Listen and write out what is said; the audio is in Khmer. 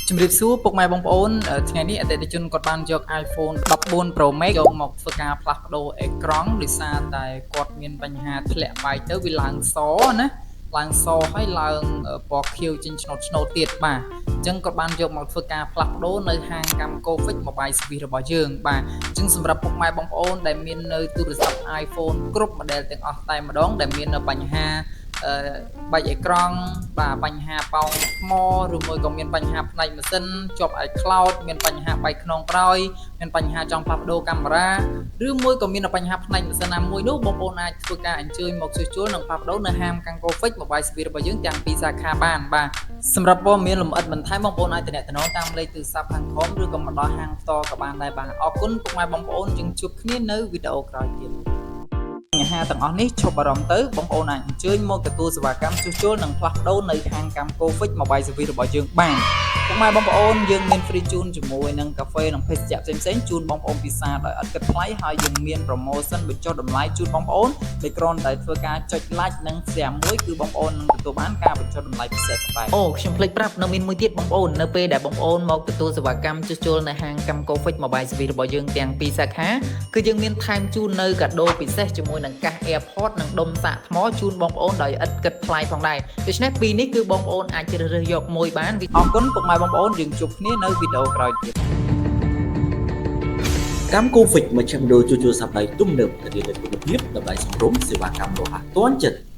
ជំរាបសួរពុកម៉ែបងប្អូនថ្ងៃនេះអតិថិជនគាត់បានយក iPhone 14 Pro Max យកមកធ្វើការផ្លាស់ប្ដូរអេក្រង់ដោយសារតែគាត់មានបញ្ហាធ្លាក់បែកទៅវាឡើងសណាឡើងសហើយឡើងពណ៌ខៀវចេញឆ្នោតឆ្នោតទៀតបាទអញ្ចឹងគាត់បានយកមកធ្វើការផ្លាស់ប្ដូរនៅហាងកម្មកូហ្វិច Mobile Service របស់យើងបាទអញ្ចឹងសម្រាប់ពុកម៉ែបងប្អូនដែលមាននៅទូរស័ព្ទ iPhone គ្រប់ model ទាំងអស់តែម្ដងដែលមាននៅបញ្ហា បែកអេក្រង់បាទបញ្ហាប៉ោងថ្មឬមួយក៏មានបញ្ហាផ្នែកម៉ាស៊ីនជាប់ iCloud មានបញ្ហាបែកខ្នងក្រោយមានបញ្ហាចង់ផ្លាស់ប្ដូរកាមេរ៉ាឬមួយក៏មានបញ្ហាផ្នែកម៉ាស៊ីនណាមួយនោះបងប្អូនអាចធ្វើការអញ្ជើញមកជួសជុលនិងផ្លាស់ប្ដូរនៅហាងកាំងកូហ្វិច Mobile Service របស់យើងទាំងពីរសាខាបានបាទសម្រាប់ព័ត៌មានលម្អិតបន្ថែមបងប្អូនអាចទំនាក់ទំនងតាមលេខទូរស័ព្ទខាងក្រោមឬក៏មកដល់ហាងផ្ទាល់ក៏បានដែរបាទអរគុណពុកម៉ែបងប្អូនយើងជួបគ្នានៅវីដេអូក្រោយទៀត បញ្ហាទាំងអស់នេះឈប់បារម្ភទៅបងប្អូនអាចអញ្ជើញមកទទួលសេវាកម្មជួសជុលនិងផ្លាស់ប្ដូរនៅហាងកម្មកូហ្វិច Mobile Service របស់យើងបានពុកម៉ែបងប្អូនយើងមាន free ជូនជាមួយនឹងកាហ្វេនិងភេសជ្ជៈផ្សេងៗជូនបងប្អូនពិសាដោយអត់គិតថ្លៃហើយយើងមាន promotion បញ្ចុះតម្លៃជូនបងប្អូនដោយគ្រាន់តែធ្វើការចុច like និង share មួយគឺបងប្អូននឹងទទួលបានការបញ្ចុះតម្លៃពិសេសផងដែរអូខ្ញុំភ្លេចប្រាប់នៅមានមួយទៀតបងប្អូននៅពេលដែលបងប្អូនមកទទួលសេវាកម្មជួសជុលនៅហាងកម្មកូហ្វិច Mobile Service របស់យើងទាំងពីរសាខាគឺយើងមានថែមជូននៅកាដូពិសេសជាមួយនឹងកាស AirPod និងដុំសាកថ្មជូនបងប្អូនដោយឥតគិតថ្លៃផងដែរដូច្នេះពីរនេះគឺបងប្អូនអាចជ្រើសរើសយកមួយបានអរគុណពុកម៉ែបងប្អូនយើងជួបគ្នានៅវីដេអូក្រោយទៀត កម្មកូហ្វិចមជ្ឈមណ្ឌលជួសជុលសព្វដៃទំនើបធានានូវគុណភាពតម្លៃសមរម្យសេវាកម្មរហ័សទាន់ចិត្ត។